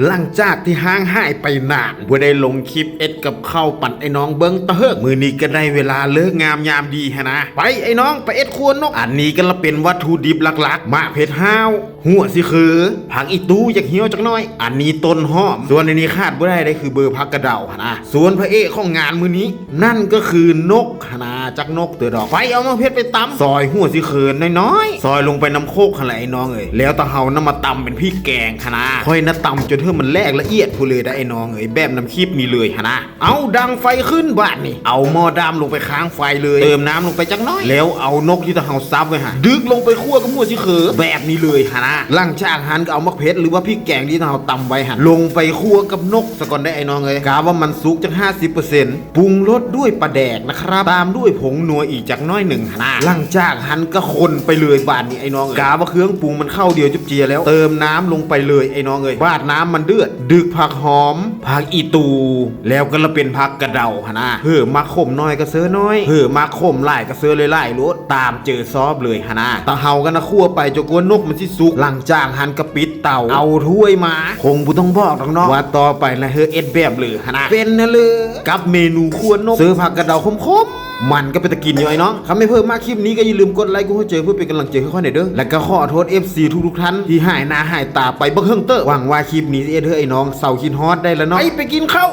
ຫຼັງຈາກທີ່ຫ່າງຫາຍໄປນານ ບໍ່ໄດ້ລົງຄລິບເຮັດກັບເຂົ້າປັນໄອ້ນ້ອງເບິ່ງຕະເຫິງ ມື້ນີ້ກໍໄດ້ເວລາເລີກງາມຍາມດີຫັ້ນນະ. ໄປໄອ້ນ້ອງ ໄປເຮັດຄົວນົກ. ອັນນີ້ກໍລະເປັນວັດຖຸດິບຫຼັກໆ ໝາກເຜັດຫ້າວ, ຫົວຊິເຂີ, ຜັກອີ່ຕູຢາກຫ່ຽວຈັກໜ້ອຍ, ອັນນີ້ຕົ້ນຫອມ, ສ່ວນອັນນີ້ຂາດບໍ່ໄດ້ເດ້ ຄືເບີຜັກກະເດົາຫັ້ນນະ. ສ່ວນພະເອກຂອງງານມື້ນີ້ ນັ້ນກໍຄືນົກຫັ້ນນະ, ຈັກນົກເຕີດອກ. ໄປເອົາໝາກເຜັດໄປຕຳ, ຊອຍຫົວຊິເຂີນ້ອຍໆ ຊອຍລົງໄປນຳໂຄກຫັ້ນແຫຼະໄອ້ນ້ອງເອີຍ. ແລ້ວຕາເຮົານຳມາຕຳເປັນພິກແກງຫັ້ນນະ. ຂ້ອຍນະຕຳຈົນເຖິງມັນແຫຼກລະອຽດພຸ້ນເລີຍໄດ໋ໄອ້ນ້ອງເອີຍ, ແບບນຳຄລິບນີ້ເລີຍຫັ້ນນະ. ເອົາ ດັງໄຟຂຶ້ນບາດນີ້, ເອົາໝໍ້ດຳລົງໄປຄ້າງໄຟເລີຍ, ເຕີມນ້ຳລົງໄປຈັກໜ້ອຍ, ແລ້ວເອົານົກທີ່ຕາເຮົາສັບໄວ້ຫັ້ນ ດຶກລົງໄປຂົ້ວກັບຫົວຊິເຂີແບບນີ້ເລີຍຫັ້ນນະ. ຫຼັງຈາກຫັ້ນກໍເອົາໝາກເຜັດ ຫຼືວ່າພິກແກງທີ່ຕາເຮົາຕຳໄວ້ຫັ້ນ ລົງໄປຂົ້ວກັບນົກສາກ່ອນໄດ໋ໄອ້ນ້ອງເອີຍ. ກະວ່າມັນສຸກຈັກຫ້າສິບເປີເຊັນ ປຸງລົດດ້ວຍປາແດກນະຄັບ ຕາມດ້ວຍຜົງນົວອີກຈັກໜ້ອຍໜຶ່ງຫັ້ນນະ. ຫຼັງຈາກຫັ້ນກໍຄົນໄປເລີຍບາດນີ້ໄອ້ນ້ອງເອີຍ. ກະວ່າເຄື່ອງປຸງມັນເຂົ້າດຽວຈົບເຈ້ຍແລ້ວ ເຕີມນ້ຳລົງໄປເລີຍໄອ້ນ້ອງເອີຍ. ບາດນ້ຳມັນເດືອດ ດຶກຜັກຫອມ, ຜັກອີ່ຕູ, ແລ້ວກໍລະເປັນຜັກກະເດົາຫັ້ນນະ. ເຜີມັກຂົມໜ້ອຍກໍເຊີໜ້ອຍ, ເຜີມັກຂົມຫຼາຍກໍເຊີຫຼາຍໆໂລດ, ຕາມເຈີຊອບເລີຍຫັ້ນນະ. ຕາເຮົາກໍນະຂົ້ວໄປຈົນກວ່ານົກມັນຊິສຸກ. ຫຼັງຈາກຫັ້ນກໍປິດ ເຕົາ ເອົາຖ້ວຍມາ ຄົງບໍ່ຕ້ອງບອກດອກເນາະ ວ່າຕໍ່ໄປລະເຮີເຮັດແບບເລີຫັ້ນນະ. ເປັນນະເລີ ກັບເມນູຂົ້ວນົກ ເຊີຜັກກະເດົາຂົມໆ ມັນກໍເປັນຕາກິນຢູ່ໄອ້ນ້ອງ. ຄັນແມ່ນເພິ່ນມັກຄລິບນີ້ກໍຢ່າລືມກົດໄລກົດຫົວໃຈເພື່ອເປັນກຳລັງໃຈໃຫ້ຂ້ອຍແດ່ເດີ ແລ້ວກໍຂໍໂທດເອັຟຊີທຸກໆທ່ານທີ່ຫາຍໜ້າຫາຍຕາໄປບັກເຫິງເຕີບ. ຫວັງວ່າຄລິບນີ້ຊິເຮັດໃຫ້ໄອ້ນ້ອງເຊົາຄິດຮອດໄດ້ລະເນາະ. ໄປ ໄປກິນເຂົ້າ.